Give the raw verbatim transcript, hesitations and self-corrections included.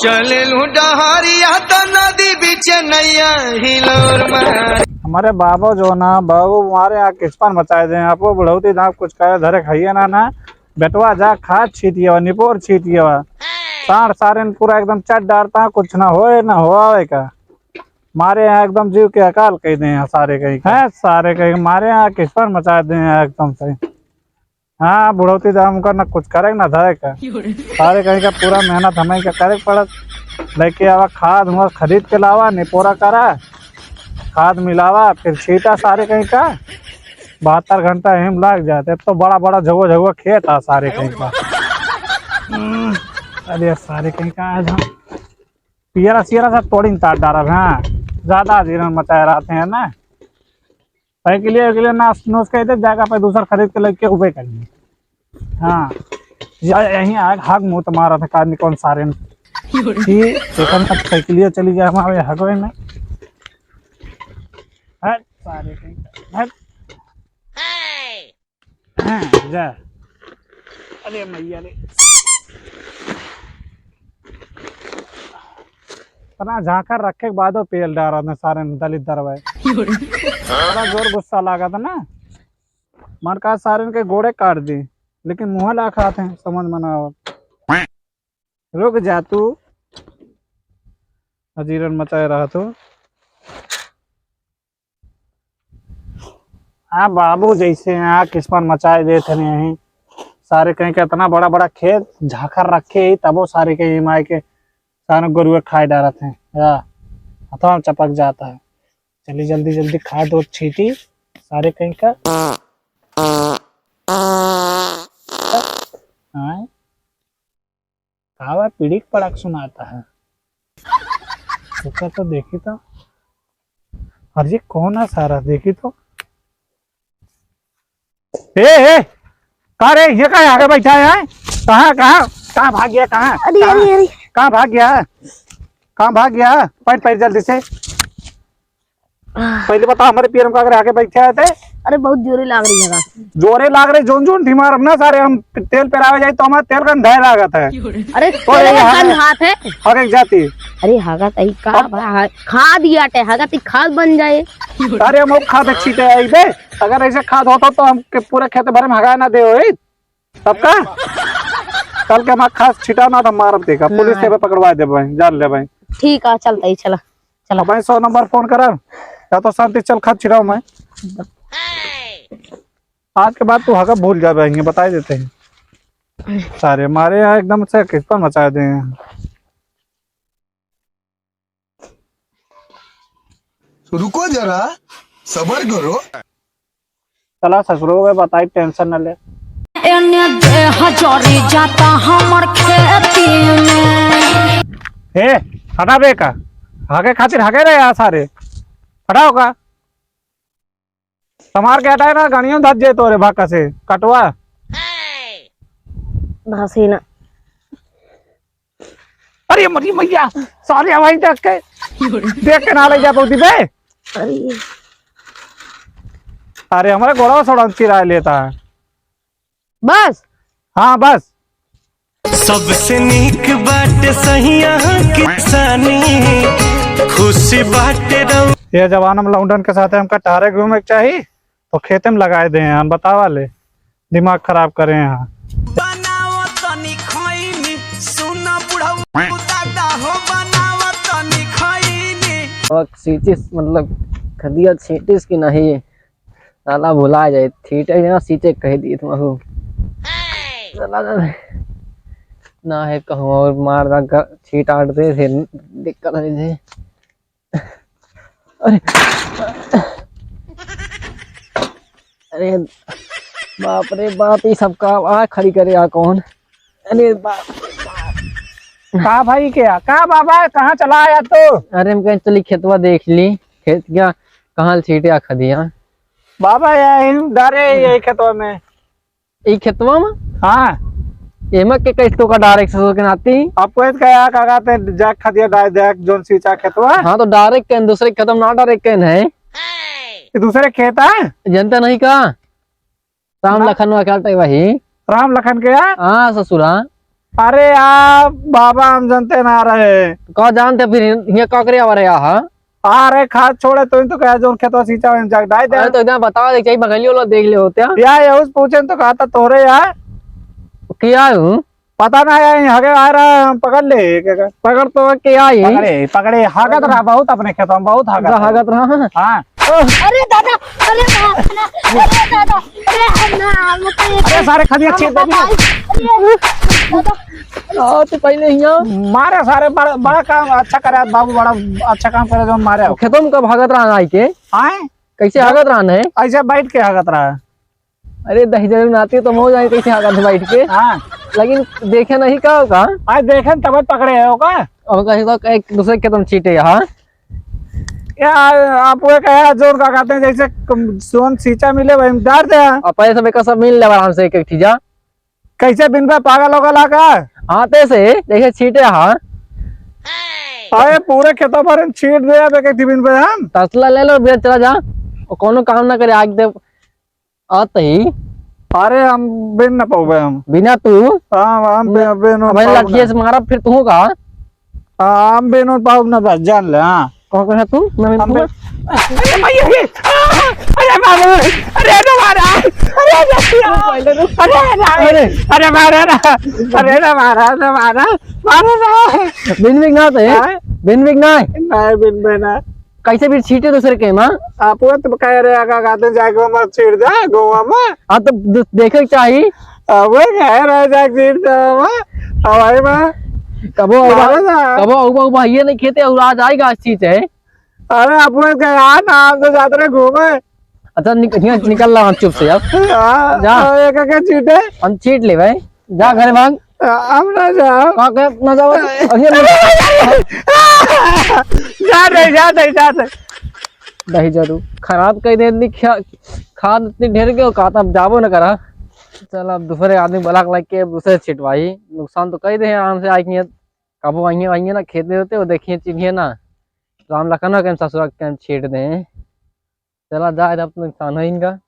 चलेलू डहरिया त नदी बीच नैया हिलोर मार। हमारे बाबू जो ना, बाबू हमारे यहाँ किस्मत मचाए दे। आपको बुढ़ौती दाम कुछ करे धरे खाइए ना, ना। बेटवा जा खाद छीटिए बा, निपोर छीटिए बा। साढ़ सारे ने पूरा एकदम चट डारता है, कुछ ना होए ना होआवे का। मारे यहाँ एकदम जीव के अकाल कह दे हैं सारे कहीं का। हैं सारे कहीं का, मारे यहाँ किस्मत मचाए दे हैं एकदम से। हाँ, बुढ़ौती दाम उनका ना कुछ करे ना धरे का। सारे कहीं का पूरा मेहनत हमें का करे के पड़त। लेके आवा खाद हुआ, खरीद के लावा, निपोरा करा, खाद मिलावा, फिर छीटा सारे कहीं का। बहत्तर घंटा हिम लाग जाते। अब तो बड़ा बड़ा झगो झगो खेत आ सारे कहीं का। हम्म, अरे सारे कहीं का आज हम पियरा सियरा सब तोड़ी तार डारब, हाँ, ज्यादा जीरन मचाए रहते हैं ना। साइकिलिया, साइकिलिया नाश नोश कह दे, जाकर पे दूसर खरीद के लेके उबे करिए। हाँ, या-, यहीं आग हाग मुंह तुम्हारा था, कादनी कौन सारे ने। ठीक, देखम तब साइकिलिया चली जाए हमारे हगवे में। हट, सारे कहीं, हट। हाँ, जा। अरे मैया रे। इतना झांकर रखे के बादो पेल डारा ने सारे ने दलित दरवाए। बड़ा जोर गुस्सा लागा था ना। मन का सारे के गोड़े काट दी, लेकिन मुंह ला खाते हैं, समझ में ना आवत। रुक जा तू, अजीरन मचाए रहा तू। हाँ बाबू, जैसे यहाँ किस्मत मचाए देत हन यहीं। सारे कहीं के इतना बड़ा बड़ा खेत झाखर रखे ही, तबो सारे कहीं माई के सारे गोरुए खाए डारत हैं। या, हथवा में चपक जाता है। चली जल्दी जल्दी खाद और छीटी, सारे कहीं का। हाँ। का बा, पीढ़ी के पड़क सुनाता है। रुका तो देखी तो। अरे कौन है सारा, देखी तो। ए, ए, का रे, ये का आगे बैठा है? कहाँ, कहाँ, कहाँ भाग गया, कहाँ? अरे, कहाँ? अरे, अरे। कहाँ भाग गया? कहाँ भाग गया? पैर, पैर जल्दी से। पहले बता, हमारे पीएम का अगर आके बैठे आए थे। अरे, बहुत जोरे लाग रही है। जोरे लाग रही, जोन जोन ढीमार हम ना सारे, हम तेल पेरावे जाए तो हमारा तेल का अंधा लागत है। अरे, तो तेल ये का हग-, गंध हाथ है। हग एक जाती। अरे, हगत आई का अब बा, हा-, खाद ही आटे, हगत ही खाद बन जाए। अरे, हम खाद अच्छी ते आई बे, अगर ऐसे खाद होता तो हम के पूरे खेत भरे में हगाए ना दे होई। तब का? कल के हमार खास छिटा ना तो मारब देखा, पुलिस ना। से पकड़वा देबे, जान लेबे। ठीक है, चलता ही, चला, चला। अब सौ नंबर फोन करा, या तो शांति चल खाद छिटाओ मैं। आज के बाद तू हगा भूल जाबे, बताई देते हैं। सारे मारे यहाँ एकदम से किस्मत मचा दे हैं। रुको जरा, सबर करो। चला ससुरो के बताई, टेंशन न ले। एने देह जरी जाता हमर खेती में। ए, हटा बे का? हागे खातिर हागे रहे आ सारे। हटाओ का? समार के हटाए ना, गाड़ियों धस जे तोरे भाका से, कटवा। धसी ना। अरे मरी मैया, सारे वहीं देख के, देख के ना ले जा पौती बे। अरे। अरे हमारे गोड़वा सोड़ा चिरा लेता है। बस? हाँ, बस। सबसे नीक बाटे सहिया किसानी, खुशी बाटे रौ- ये जमाना में लौंडन के साथे हमका टहरे घूमे के चाही, तो खेते में लगाए दे हैं, हम बतावा ले, दिमाग खराब करे हैं। बनाओ तनी खैनी, सुन बुढ़ऊ दादा हो, बनाओ तनी खैनी। और सींचिस, मतलब, खदिया छींटिस कि नहीं? साला भुला जाए, छींटे ना सींचे कह दिए तुम अहू। साला ना, ना है कहूँ और मार दा ग-, छींट आट दे, फिर दिक्कत हो जाए। अरे, अरे, बाप रे बाप, ये सब का आ खड़ी करे आ कौन? अरे बाप रे बाप। का भाई क्या? का बाबा, कहाँ चला आया तू? अरे, हम कहीं चली खेतवा देख ली, खेत क्या, कहाँ छींटे आ खदिया? बाबा, यही डारे, यही खेतवा में। ई खेतवा में? हाँ। एमा के कैसे तो का डायरेक्ट ससुर के नाती? अब कोई कहा, का कहते हैं, जा खदिया डाल दे, जोन सींचा खेतवा। हाँ, तो डायरेक्ट कहें, दूसरे खेतवा में ना डायरेक्ट कहें है। ये दूसरे खेत है? जनता नहीं का? राम ना। लखन वा काटे वही। राम लखन के है? हाँ, ससुरा। अरे यार बाबा, हम जानते ना रहे। का जानते फिर, हियाँ का करे आवा रहे यहाँ? अरे खाद छोड़े तो, तो कहा जोन खेतवा सींचा, वहीं जाके डाल दे। अरे तो इतना बता दे, चाहे बगलियो वाला देख ले होते हैं। या, ये उस पूछे तो कहा था तोरे यार। क्या हूँ? पता ना यार, हगे आ रहा है, हम पकड़ ले। पकड़ तो के आई। पकड़े, पकड़े, हगत रहा बहुत अपने खेतवा में, बहुत हगत रहा। हगत रहा। हाँ। अरे दादा, अरे दादा, अरे दादा, अरे हम ना, हम तो ये अरे सारे खदिया छीट दे। अरे दादा। हाँ, तो पहले हियाँ। मारे सारे, बड़ा, बड़ा काम अच्छा करे बाबू, बड़ा अच्छा काम करे जो मारे हो। खेतों में कब हगत रहा आई के? आए? कैसे हगत रहा है? ऐसे बैठ के हगत रहा है। अरे दही जरूर नाती तो मौज आई कैसे हगत बैठ के। हाँ। लेकिन देखे नहीं का होगा? आज देखे तब पकड़े हो का? और कहीं तो एक दूसरे के तुम छीटे, हाँ? यार, आप वो कहे जोन का कहते हैं, जैसे कम-, सोन सींचा मिले, वही में डाल दे। और पैसे में का सब मिल ले आराम से एक एक चीजा। कैसे बिन पे पागल होगा ला का? हाथे से, जैसे छीटे, हाँ। अरे पूरे खेतों भर में छीट दे, अब एक एक बिन पे हम। तसला ले लो, बेच चला जा। और कोनो काम ना करे, आग दे। आते ही। अरे हम बिन ना पाऊबे हम। बिना तू? हाँ, हम बे-, बिन हमारे पाऊब लठिए ना। से मारा फिर तू का? हाँ, हम बिन पाऊब ना बस, जान ले, हाँ। कौन कौन है तू? मैं हम बिन बे-, अरे भाई, अरे, आ, अरे बाबू, अरे ना मारा, अरे ना मारा, अरे, अरे, अरे, अरे मारा ना, अरे ना मारा, ना मारा, मारा ना। बिन बिक ना आते? हाँ? बिन बिक ना है? नहीं, बिन बिक ना। कैसे फिर छीटे दूसरे के माँ? आप वो तो कह रहे आगा गाते जाके मत छीट दे गोवा में। हाँ, तो दे-, देखे के चाही। अब वो कह रहे जाके छीट दे माँ, हवाई में। कबो अउबा, मारे ना। कबो अउबा, अउबा ये नहीं खेते और आज आएगा आज चीज है। अरे आप वो कह यार ना, हम तो जाते रहे घूमे। अच्छा निक-, निकल, निकल रहा हम चुप से अब। हाँ, जा। और एक एक छीटे। हम छीट ले भाई। जा घरे भाग। हम ना जाओ। का के ना जाओ? अरे, अरे, अरे, अरे। जा दे, जा दे, जा दे। नहीं जरूर। खराब कर दे इतनी खा-, खाद इतनी ढेर के का, तब जाबो न करा। चल अब दूसरे आदमी बुला के लाके दूसरे छिटवाई। नुकसान तो कर दे आराम से, आइए कबो आइए, आइए ना खेते होते, वो देखिए चिन्हिए ना। राम लखन के ससुरा के छीट दे। चला जाए, अब तो नुकसान है इनका।